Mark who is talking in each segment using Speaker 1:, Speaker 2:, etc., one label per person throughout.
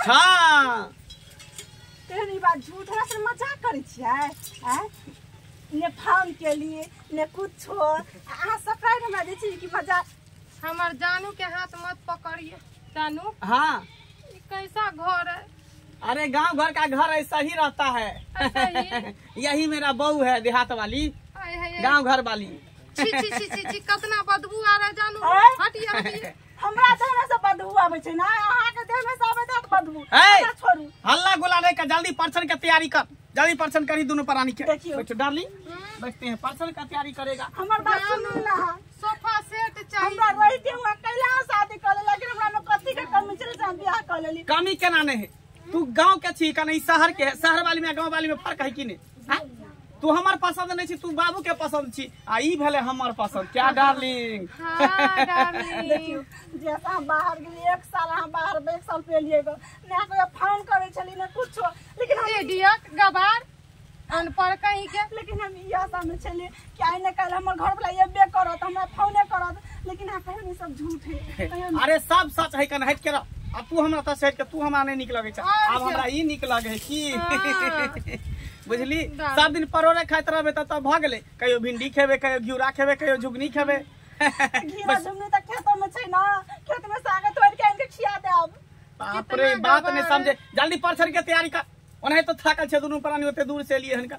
Speaker 1: हाँ।
Speaker 2: तेहन ई बात झूठ, हमरा से मजाक करै छियै? आँय, ने फोन केलिए ने कुछो, अहाँ सरप्राइज हमरा दै छी कि मजाक।
Speaker 3: हमर जानू के हाथ मत पकड़िए। जानू।
Speaker 1: हाँ।
Speaker 3: ये कैसा घर है?
Speaker 1: अरे गांव घर का घर ऐसा ही रहता है।
Speaker 3: ऐसा ही?
Speaker 1: यही मेरा बहू है, देहात वाली,
Speaker 3: आय हाय।
Speaker 1: गांव घर वाली।
Speaker 3: छी छी छी छी छी, कतना बदबू आ रहा है जानू।
Speaker 2: आय?
Speaker 3: हटिए हटिए।
Speaker 2: हमरा देह में से बदबू आबै छै ना, अहाँ के देह में से आबै त बदबू।
Speaker 1: ऐ!
Speaker 2: हमरा छोड़ू।
Speaker 1: हल्ला गुला नहीं कर, जल्दी परछन के तैयारी कर, जल्दी परछन करी दोनों प्राणी के।
Speaker 2: देखियो।
Speaker 1: बैठो डार्लिंग, बैठते हैं, परछन का तैयारी करेगा।
Speaker 2: हमर बात सुनू ना।
Speaker 3: सोफा सेट चाहिए।
Speaker 2: हमरा रहिते हुआ कैला शादी कर ले, लेकिन हमरा में कथी के कमी छलै से हम बियाह कर लेली।
Speaker 1: कमी केना नहीं है, तू गांव के छी का नहीं शहर के है? शहर वाली में गांव वाली में फर्क है कि नहीं? हाँ? तू हमर पसंद नहीं छी, तू बाबू के पसंद छी, आ ई भेले हमर पसंद। क्या डार्लिंग?
Speaker 3: हाँ डार्लिंग।
Speaker 2: देखियो, जैसा हम बाहर गेलियै, एक साल हम बाहर, एक साल पे लिए गो ने कोई फोन करे छली ने कुछो, लेकिन हम
Speaker 3: इडियट गवार अनपढ़ कहीं के।
Speaker 2: लेकिन हम ई आशा में छलियै कि आइ ने काल्हि हमर घर वाला एबे करत, हमरा फोने करत, लेकिन अहाँ कहियो नहीं, सब झूठ है। कहियो नहीं।
Speaker 1: अरे सब सच है, कन हट के रह। आ तू हमरा त सेट के, तू हमरा नहीं निक लगे छै,
Speaker 3: और
Speaker 1: आब हमरा ई निक लगे है की।
Speaker 3: हाँ।
Speaker 1: बुझली?
Speaker 3: दाल।
Speaker 1: सब दिन परोड़े खाइत रहबे त भऽ गेलै। कहियो भिंडी खेबे, कहियो घिउरा खेबे, कहियो झुगनी खेबे।
Speaker 2: घिरा झुमनी त खेतो में छै ना, खेत में साग तोड़ के आनि के खिया देब।
Speaker 1: बाप रे,
Speaker 3: कितना
Speaker 1: बात नहीं
Speaker 3: गवार।
Speaker 1: समझे। जल्दी परछन के तैयारी कर, ओनाहि तो थाकल छै दुनू प्राणी, ओते दूर से एलियै हनका,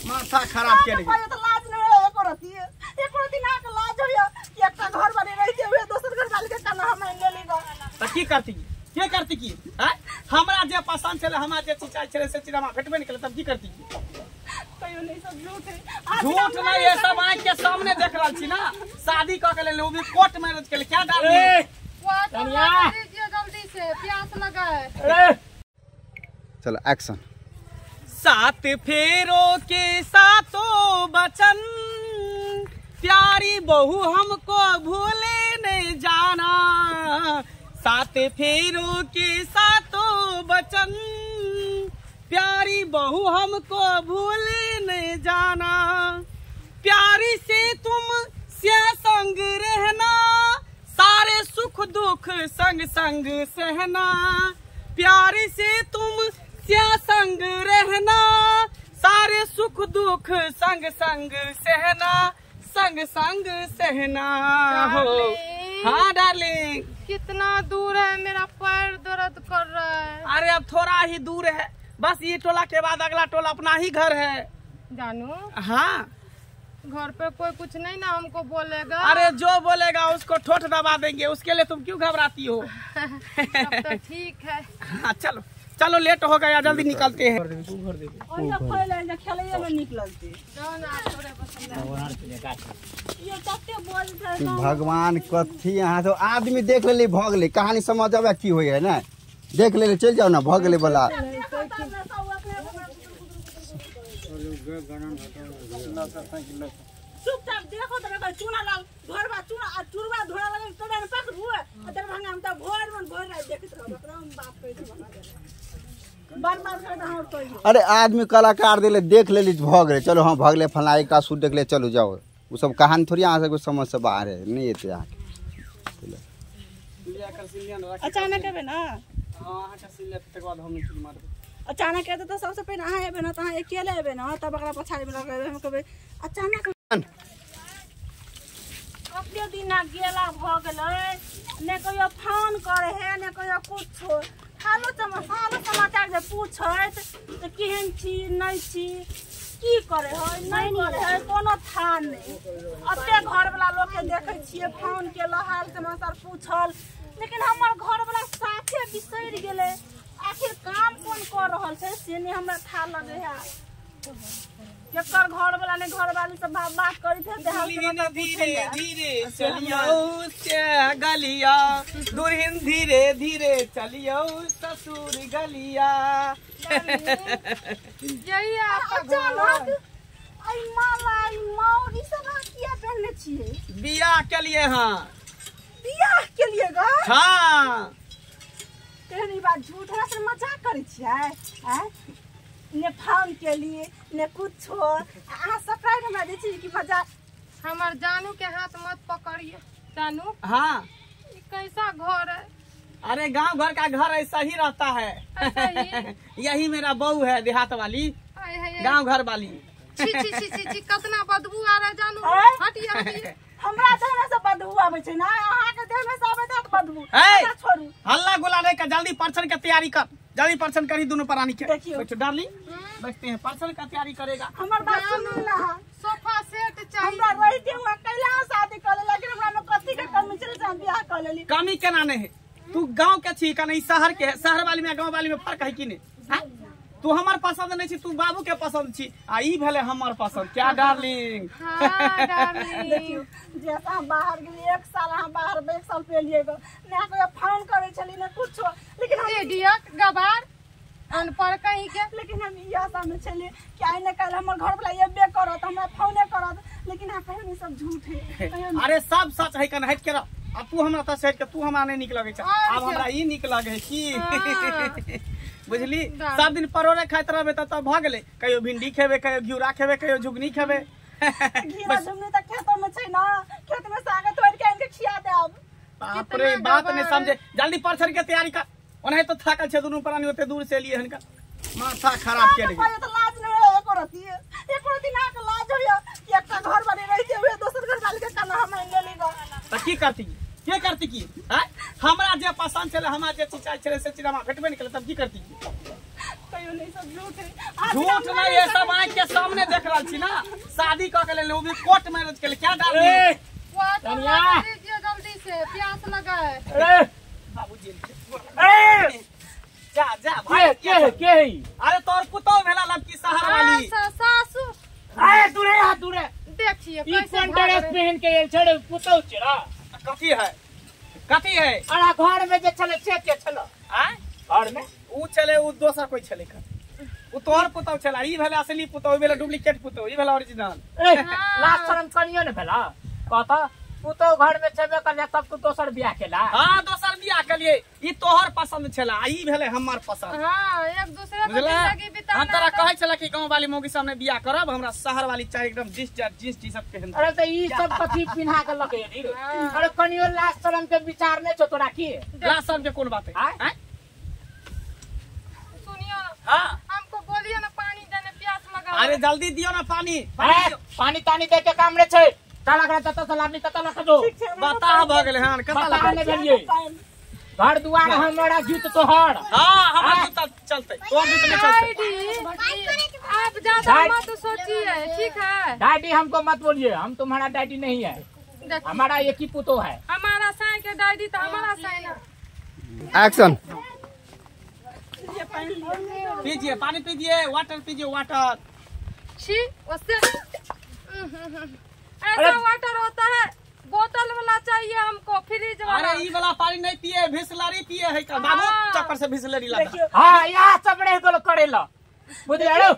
Speaker 1: माथा खराब
Speaker 2: अहाँके
Speaker 1: केने।
Speaker 2: कहियो त लाज नहि होइया एको रत्ती, एको रत्ती ना के लाज होइया कि एकटा घर वाली रहिते हुए दोसर घर वाली के केना हम आनि लेली ग।
Speaker 1: त की करती, के करती की? आँय? हमरा जे पसंद छलै, हमरा जे चीज चाही छलै से चीज हमरा भेटबे नहि केलै, तब की करती?
Speaker 2: कहियो नहीं, सब झूठ है।
Speaker 1: झूठ नहीं है, सब आँख के सामने देख रहल छी ना। शादी कऽ के लेले, ओ भी कोर्ट मैरिज केले। क्या डार्लिंग?
Speaker 3: वाटर
Speaker 1: कनिया।
Speaker 3: वाटर दीजिए जल्दी से, प्यास लगा है।
Speaker 4: चलो एक्शन।
Speaker 1: सात फेरों के सातों बचन, प्यारी बहू हमको भूले नहीं जाना। सात फेरों के सातों बचन, प्यारी बहू हमको भूले नहीं जाना। प्यारी से तुम से संग रहना, सारे सुख दुख संग संग सहना। प्यारी से तुम से संग रहना, सारे सुख दुख संग संग सहना, संग संग सहना हो।
Speaker 3: डार्लिंग।
Speaker 1: हाँ डार्लिंग।
Speaker 3: कितना दूर है, मेरा पैर दर्द कर रहा है।
Speaker 1: अरे अब थोड़ा ही दूर है, बस ये टोला के बाद अगला टोला अपना ही घर है।
Speaker 3: जानू।
Speaker 1: हाँ।
Speaker 3: घर पे कोई कुछ नहीं ना हमको बोलेगा?
Speaker 1: अरे जो बोलेगा उसको ठोठ दबा देंगे, उसके लिए तुम क्यों घबराती हो?
Speaker 3: तब तो ठीक है।
Speaker 1: हाँ चलो चलो, लेट हो गया, जल्दी निकलते हैं।
Speaker 2: ओहिना फैल जे खेलैये में नीक लगतै।
Speaker 3: जाओ ना, थोड़े पसंद है।
Speaker 2: यो तते बोल
Speaker 4: कि भगवान कथी, अहाँ सब आदमी देख लेली भऽ गेलै, कहानी समझ आबै की होइ है ने, देख लेली चलि जाउ ना, भऽ गेलै बला।
Speaker 2: चुपचाप देखो त देखो, चूना लाल घरबा चूना आ चूरबा धोरा लगल तोरा ने पकड़ू आ दरभंगा में त भोर मन भोर राति देखैत रहब, ओकरा हम बात कहै छी बना देले बर्बाद कर दे और कहियो।
Speaker 4: अरे आदमी कलाकार देले, देख लेली भऽ गेलै, चलो हाँ भऽ गेलै, फलाँ एकटा सूट देख ले, चलू जाओ। ओ सब कहानी थोड़ी अहाँ सबके समझ से बाहर है, नहीं एतै अहाँके।
Speaker 2: अचानक एबै ना? अचानक एतै तऽ सबसँ पहिने अहाँ एबै ना, तऽ अहाँ अकेले एबै ना, तब ओकरा पछाड़ी मे लगेबै। हम कहबै अचानक कते दिना गेला भऽ गेलै, ने कहियो फोन करे है ने कहियो कुछो। हालो हालो समाचार जे पूछैत तऽ केहन छी नहि छी, की करे है नहि करे है, कोनो थाह नहि। एते घरवला लोकके देखै छियै फोन केलक, हाल समाचार पूछल, लेकिन हमर घरवला साफे बिसरि गेलै। आखिर काम कोन कऽ रहल छै से नहि हमरा थाह लगै है। केकर घरवला ने घरवाली सब बात करैत हेतै, हाल समाचार
Speaker 1: धीरे
Speaker 2: पूछैया।
Speaker 1: धीरे चलियो से गलिया, दुल्हन धीरे धीरे चलियो ससुर गलिया।
Speaker 3: यही है आपका
Speaker 2: अचानक
Speaker 3: घर?
Speaker 2: आई माला आई मौर ई सब अहाँ किया पहनने छियै?
Speaker 1: बियाह के लिए। हाँ।
Speaker 2: बियाह के लिए ग?
Speaker 1: हाँ।
Speaker 2: तेहन ई बात झूठ, हमरा से मजाक करै छियै? आँय, ने फोन केलिए ने कुछो, अहाँ सरप्राइज हमरा दै छी कि मजाक।
Speaker 3: हमर जानू के हाथ मत पकड़िए। जानू।
Speaker 1: हाँ।
Speaker 3: ये कैसा घर है?
Speaker 1: अरे गांव घर का घर ऐसा ही रहता है। यही मेरा बहू है, देहात वाली, गांव घर वाली।
Speaker 3: छी छी छी छी छी, कितना बदबू आ रहा है जानू। हटिए हटिए।
Speaker 2: हमरा देह में से बदबू आबै छै ना, अहाँ के देह में से आबै त बदबू। छोड़ू,
Speaker 1: हल्ला गुला नहीं कर, जल्दी परछन के तैयारी कर, जल्दी परछन करी दोनों प्राणी के। बैठो डार्लिंग, बैठते हैं, परछन का तैयारी करेगा।
Speaker 2: हमर बात सुनू ना,
Speaker 3: सोफा सेट चाहिए।
Speaker 2: हमरा रहिते हुआ कैला शादी कर ले, लेकिन हमरा में कथी के कमी छले से हम बियाह कर लेली।
Speaker 1: कमी केना नहीं है, तू गांव के छी कने शहर के है। शहर वाली में गांव वाली में फर्क है कि नहीं? तू हमर पसंद नहीं छी, तू बाबू के पसंद छी, आ ई भेले हमर पसंद। क्या डार्लिंग?
Speaker 3: हां डार्लिंग।
Speaker 2: देखियो जैसा हम बाहर गेलिए, 1 साल हम बाहर 1 साल पे लिए गो ना कोई फोन करे छली ना कुछो, लेकिन हम
Speaker 3: इडियट गवार अनपढ़ कहीं के।
Speaker 2: लेकिन हम ई आशा में छली कि आइ न काल हमर घर वाला एबे करत, हमरा फोने करत, लेकिन आ कहियो नहीं, सब झूठ है।
Speaker 1: अरे सब सच है, कन हट के रह। आ तू हमरा त सेट के, तू हमरा नहीं निक लगे छै, आब हमरा ई निक लगे है की बुझली। सब दिन परोड़े खाइत रहबे त भ गेलै, कहियो भिंडी खेबे, कहियो घिउरा खेबे, कहियो झुगनी खेबे।
Speaker 2: घिउरा झुगनी त खेत में छै ना, खेत में साग तोड़ के आनि के खिया देब।
Speaker 1: बाप रे, बात नहीं समझे। जल्दी परछन के तैयारी कर, ओनाहि तो थाकल छै दुनू प्राणी, ओते दूर से लिए हनका माथा खराब के लिए।
Speaker 2: तो लाज नहीं होय एको रति, एको रति ना के लाज होय कि एकटा घर वाली रहिते हुए दोसर घर वाली के काना हम आनि लेली ग।
Speaker 1: त की करती, के करती की? हमरा जे पसंद छले, हमरा जे चीज चाही छले से चीज हमरा भेटबे नहीं केले, तब की करती?
Speaker 2: कहियो नहीं, सब झूठ है।
Speaker 1: झूठ नहीं है, सब आंख के सामने देख रहल छी ना। शादी क के लेले, वो भी कोर्ट मैरिज के ले। क्या डाल
Speaker 3: वाटर दीजिए जल्दी से, प्यास लगा है।
Speaker 1: अरे बाबूजी, अरे जा जा भाई,
Speaker 5: के है के है?
Speaker 1: अरे तोर पुतौ भेला लड़की शहर वाली
Speaker 3: सासू।
Speaker 5: अरे दूरे आ दूरे,
Speaker 3: देखिए
Speaker 5: ई कोन ड्रेस पहन के आयल छड़े पुतौ छड़ा।
Speaker 1: कथी है, कथी है?
Speaker 5: अरे घर में जे छले से के छलो?
Speaker 1: आय
Speaker 5: घर में
Speaker 1: ऊ छले, ऊ दोसर कोई छले का, ऊ तोहर पुतौ छला। ई भेला असली पुतौ, ई भेला डुप्लीकेट पुतौ, ई भेला ओरिजिनल।
Speaker 5: ए लाज शरम कनियो ने भेला कहता पुतौ घर में छबे करले तब तू दोसर बियाह केला।
Speaker 1: हां दोसर बियाह केलिए, ई तोहर पसंद छला, ई भेले हमर पसंद।
Speaker 3: हां एक दूसरे के जिंदगी बिताना।
Speaker 1: हम तोरा कहै छला कि गांव वाली मौगी सामने बियाह करब, हमरा शहर वाली चाही एकदम जिस जींस टी शर्ट पहन।
Speaker 5: अरे त ई सब कथी पिन्हा के लके रे? अरे कनियो लाज शरम के विचार नै छौ तोरा की?
Speaker 1: लाज शरम के कोन बात है? हैं
Speaker 3: सुनियो,
Speaker 1: हां
Speaker 3: हमको बोलिए ना पानी देने, प्यास लगा।
Speaker 1: अरे जल्दी दियो ना पानी।
Speaker 5: पानी तानी दे के काम नै छै, चल अगला तत से लाबनी तत लख दो।
Speaker 1: बता भ गेलै हन, कत
Speaker 5: लख ने भेलिए घर दुआर हमरा जूत तोहर।
Speaker 1: हां हमर जूता चलते, तोहर जूत नहीं चलते।
Speaker 3: आप ज्यादा मत सोचिए, ठीक है?
Speaker 5: डैडी हमको मत बोलिए, हम तुम्हारा डैडी नहीं है, हमारा एक ही पुतो है।
Speaker 3: हमारा साई के डैडी तो हमारा साई ना।
Speaker 4: एक्शन।
Speaker 1: पीजिए पानी, पीजिए वाटर, पीजिए वाटर।
Speaker 3: छी उससे ऐसा वाटर होता है, बोतल वाला चाहिए हमको, फ्रिज वाला।
Speaker 1: अरे ई वाला पानी नहीं पिए, बिसलरी पिए है का बाबू, चक्कर से बिसलरी लाता।
Speaker 5: हां या सब रह गेल करेला बुझले।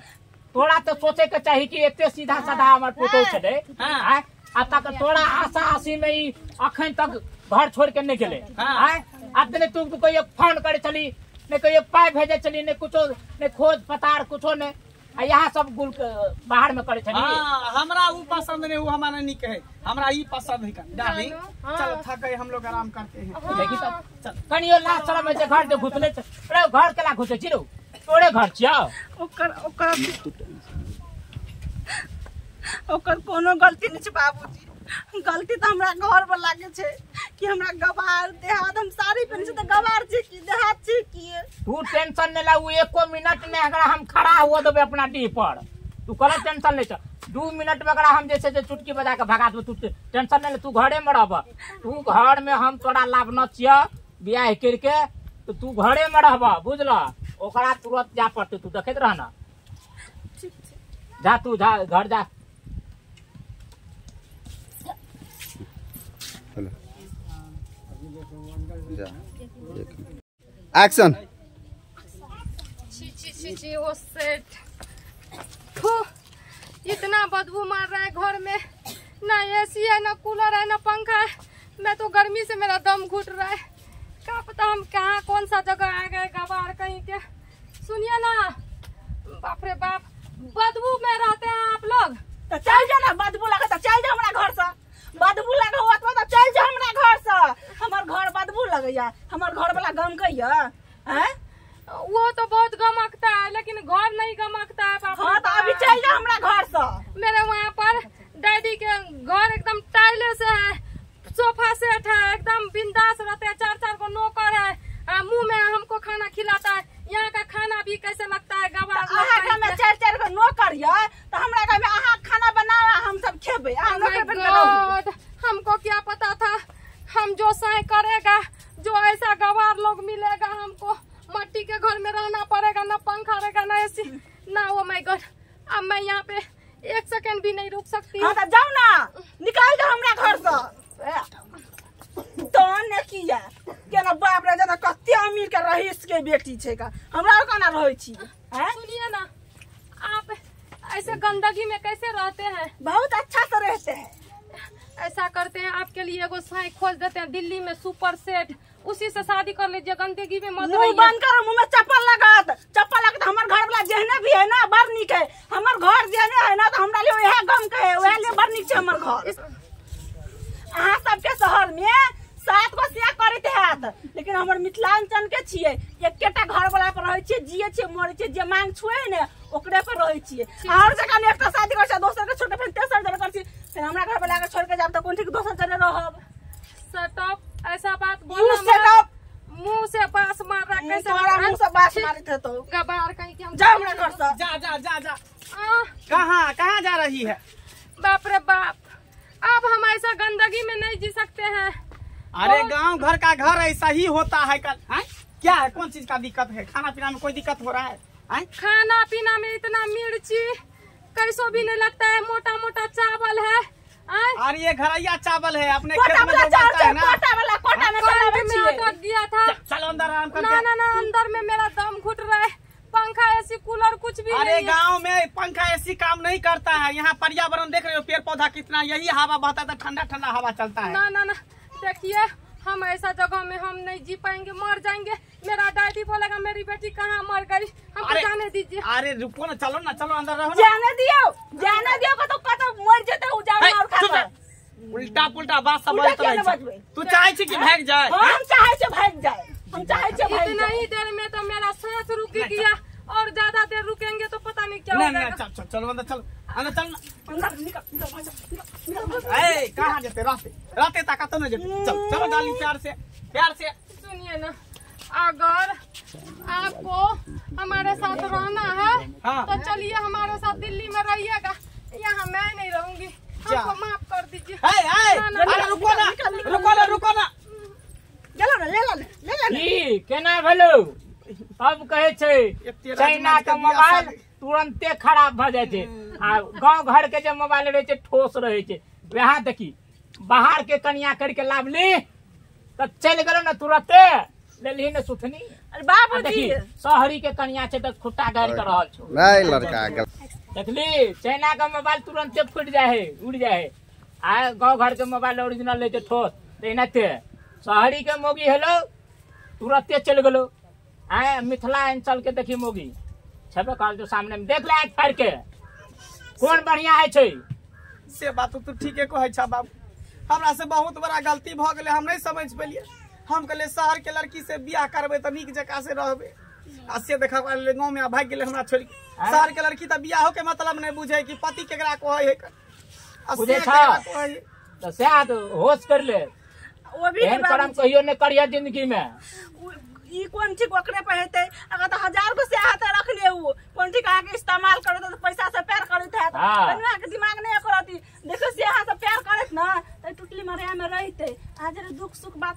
Speaker 5: तोरा तो सोचे के चाही कि एते सीधा साधा हमर पुतौ छले। हां आ तक तोरा आशा आसी में ई अखन तक घर छोड़ के नहीं गेले। हां अब ने तू कहियो फोन करे चली ने, कहियो पाई भेजे चली ने, कुछो ने खोज पतार कुछो ने, आ यहाँ सब गुल बाहर में करे छली।
Speaker 1: हां हमरा ऊ पसंद नहीं, ऊ हमारा नहीं कहे, हमरा ई पसंद है। डार्लिंग चलो थक गए हम लोग, आराम करते हैं।
Speaker 5: देखी तब चल कनियो लाज शरम जे घर जे घुसले। अरे घर केला घुसे छी रो, तोरे घर छियौ।
Speaker 2: ओकर ओकर ओकर कोनो गलती नहीं छै बाबूजी, गलती त हमरा घर पर लागे छै कि हमरा गवार देहात, हम साड़ी पहिनै छी त गवार छी की देहात छी की?
Speaker 5: तू टेंशन नै ला, उ एको मिनट नै अगर हम खड़ा हुआ देबै अपना डीह पर, तू कला टेंशन नै छ। 2 मिनट में अगर हम जैसे चुटकी बजा के भगा देबै, तू टेंशन नै ले, तू घरे में रहब। तू घर में हम तोरा लाभ न छिय बियाह करके, तो तू घरे में रहब बुझल। ओकरा तुरंत जा पड़तै, तू देखैत रह ना। जा तू जा घर जा।
Speaker 4: एक्शन।
Speaker 3: छी छी छी छी ओ सेट, इतना बदबू मार रहा है घर में, ना एसी है ना कूलर है ना पंखा है, मैं तो गर्मी से मेरा दम घुट रहा है। क्या पता हम कहाँ कौन सा जगह आ गए गवार कहीं के। सुनिए ना, बाप रे बाप, बदबू में रहते हैं आप लोग।
Speaker 2: तो चल जा ना, बदबू लगे तो चल जा हमरा घर से, बदबू लगे हुआ तो चल जा हमरा घर से। हमर घर बदबू लगैया, हमर घर वाला गाँव गमकैया हैं?
Speaker 3: वो तो बहुत गमकता है लेकिन घर नहीं गमकता है बाप।
Speaker 2: हाँ तो अभी चल जा हमरा घर से।
Speaker 3: मेरे वहाँ पर डैडी के घर एकदम टाइले से है, सोफा सेट है, एकदम बिंदास रहते हैं, 4-4 को नौकर है, मुंह में हमको खाना खिलाता है। यहाँ का खाना भी कैसे लगता है गवार।
Speaker 2: अहाँ घर में 4-4 को नौकर ये तो हमरा घर में अहाँ खाना बनावा हम सब खेबे। अहाँ नौकर बन के रहू।
Speaker 3: हमको क्या पता था हम जो साय करेगा, जो ऐसा गवार लोग मिलेगा हमको मट्टी के घर में रहना पड़ेगा, ना पंखा रहेगा ना एसी ना। ओ my God, अब मैं यहाँ पे 1 सेकंड भी नहीं रुक सकती।
Speaker 2: हाँ तो जाओ ना, निकाल दो हमरा घर से। तो ने किया केना बाप रे जना कते अमीर के रईस के बेटी छै का हमरा केना रहै छी।
Speaker 3: सुनिए ना, आप ऐसे गंदगी में कैसे रहते हैं?
Speaker 2: बहुत अच्छा से रहते हैं।
Speaker 3: ऐसा करते हैं आपके लिए एगो साई खोज देते हैं दिल्ली में सुपर सेट, उसी से शादी कर लीजिए, गंदगी में मत रहिए।
Speaker 2: बंद करो, मुंह में चप्पल लगात, चप्पल लगात। हमर घर वाला जेहने भी है ना बड़ नीक है, हमर घर जेहने है ना तो हमरा लिए वह गम के है, वह लिए बड़ नीक छै हमर घर। अहाँ सबके शहर में 7 गो सिया करैत हैत, लेकिन हमर मिथिलांचल के छियै एकेटा घर वाला पर रहै छियै, जियै छियै मरै छियै, जे मांग छुए ने ओकरे पर रहै छियै। और जगह ने एकटा शादी करै छियै दोसर के छोड़ के फेर तेसर जगह करै छियै, फेर हमरा घर वाला के छोड़ के जाब त कोन ठीक दोसर जगह रहब।
Speaker 3: सेट अप, ऐसा बात बोलना
Speaker 2: सेट अप,
Speaker 3: मुंह से बास मार रहा कैसे?
Speaker 2: तोरा मुंह से बास मारत है तो
Speaker 3: गबार कहीं कि हम
Speaker 2: जा हमरा घर से।
Speaker 1: जा जा जा जा। कहां कहां जा रही है?
Speaker 3: बाप रे बाप, अब हम ऐसा गंदगी में नहीं जी सकते हैं।
Speaker 1: अरे गांव घर का घर ऐसा ही होता है। कल है? क्या है, कौन चीज का दिक्कत है? खाना पीना में कोई दिक्कत हो रहा है? है?
Speaker 3: खाना पीना में इतना मिर्ची कैसो भी नहीं लगता है, मोटा मोटा चावल है।
Speaker 1: अरे ये घरैया चावल है, अपने खेत में जो बनता है ना।
Speaker 2: कोटा वाला, कोटा में चलावे
Speaker 3: दिया था।
Speaker 1: चलो अंदर आराम करके।
Speaker 3: ना ना ना, अंदर में मेरा दम घुट रहा है, पंखा एसी कूलर कुछ भी।
Speaker 1: अरे गांव में पंखा एसी काम नहीं करता है, यहाँ पर्यावरण देख रहे हो, पेड़ पौधा कितना, यही हवा बहता है, ठंडा ठंडा हवा चलता है।
Speaker 3: ना ना ना, देखिए हम ऐसा जगह में हम नहीं जी पाएंगे, मर जाएंगे। मेरा डैडी बोलेगा मेरी बेटी कहाँ मर गई, हमको जाने दीजिए।
Speaker 1: अरे रुको ना, चलो ना, चलो अंदर रहो ना।
Speaker 2: जाने दियो, जाने दियो को तो कतो मर जेते उ जाने और खा।
Speaker 1: उल्टा पुल्टा बात सब बोलत रहे छै। तू चाहे छी कि भाग जाए?
Speaker 2: हम चाहे छी भाग जाए, हम चाहे छी भाग जाए।
Speaker 3: इतना ही देर में तो मेरा सांस रुक गया, और ज्यादा देर रुकेंगे तो पता नहीं क्या हो जाएगा।
Speaker 1: चल चल चलो अंदर, चलो अंदर, चल
Speaker 2: अंदर, निकल निकल।
Speaker 1: ए कहां जेते? राते राते ताकत न जेते। चल चलो डाली प्यार से, प्यार से।
Speaker 3: सुनिए ना, अगर आपको हमारे साथ रहना है
Speaker 1: हाँ।
Speaker 3: तो चलिए हमारे साथ दिल्ली में रहिएगा, यहाँ मैं नहीं रहूंगी, हमको माफ कर दीजिए।
Speaker 1: अरे रुको ना, रुको ना, रुको ना,
Speaker 2: चलो ना, ले लो ले लो।
Speaker 5: की केना भेलो? अब कहे छै चाइना के मोबाइल तुरंते खराब भ जाय छै, आ गांव घर के जे मोबाइल रहे छै ठोस रहे छै। वहाँ देखी बाहर के कनिया करके लावली त चलि गेलो ने तुरंते लेलही ने सुथनी।
Speaker 2: अरे बाबूजी
Speaker 5: शहरी के कनिया छै त खुट्टा गाड़ि के रहल छौ।
Speaker 4: नहीं लड़का
Speaker 5: देखली चाइना के मोबाइल तुरंते फूटि जाय है, उड़ जाय है, आ गांव घर के मोबाइल ओरिजिनल लै छै ठोस। तेनाते शहरी के मोगी हेलो तुरंते चलि गेलो। आए मिथिलांचल के देखी मोगी छबे कहल जो सामने में देख ले आँखि फाड़ि के कोन बढ़िया है छै।
Speaker 1: से बात तो ठीके कहै छ बाबू, हमरा से बहुत बड़ा गलती भ गेलै, हम नहीं समझ पेलियै। हम कहलियै शहर के लड़की से बियाह करबै त नीक जकाँ से रहबै, आ से देखा गाँव में भागि गेलै हमरा छोड़ि के। शहर के लड़की त बियाहो के मतलब नहीं बुझे कि पति केकरा कहै है, आ से केकरा कहै है।
Speaker 5: त सएह होश कर ले,
Speaker 2: वो भी
Speaker 5: एहन करम कहियो नहीं करिया जिंदगी में।
Speaker 2: ई कोन ठीक ओकरे पर हेतै, अगर तो 1000 गो से हाथ रख ले उ कोन ठीक अहाँ के इस्तेमाल करत त पैसा से प्यार करत हैत, कनिया के दिमाग नहीं करत। देखो से अहाँ से प्यार करत ना त टुटली मरिया में रहते, आज रे दुख सुख बात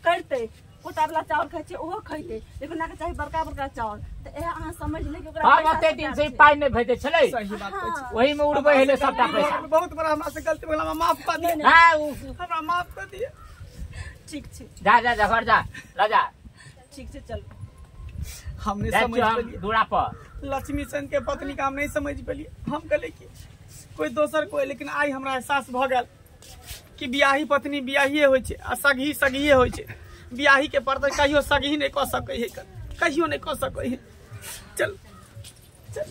Speaker 2: करते, कोटा वाला चावल खाइ छै ओहो खैते, लेकिन ना के चाही बड़का बड़का चावल। त ए अहाँ समझ ले कि ओकरा
Speaker 5: हम ओते दिन से पाइ नहीं भेजै छलै,
Speaker 1: सही बात कहै छी,
Speaker 5: ओही में उड़बै हेले सबटा पैसा।
Speaker 1: बहुत बड़ा हमरा से गलती भेल, हमरा माफ कर दिए।
Speaker 5: हां
Speaker 1: हमरा माफ कर दिए।
Speaker 2: ठीक छै,
Speaker 5: जा जा जा घर जा राजा,
Speaker 2: ठीक छै चल।
Speaker 1: हमने समझ पेलिए
Speaker 5: दूरा पर
Speaker 1: लक्ष्मी चंद के पत्नी का हम नहीं समझ पेलिए, हम कहले कि कोई दोसर कोई, लेकिन आई हमरा एहसास भ गेल कि बियाही पत्नी बियाहिए होइ छै आ सगही सगहिए होइ छै। बियाही के पर कहियो सगही नहीं कह सकै है, कहियो नहीं कह सकै है। चल चल।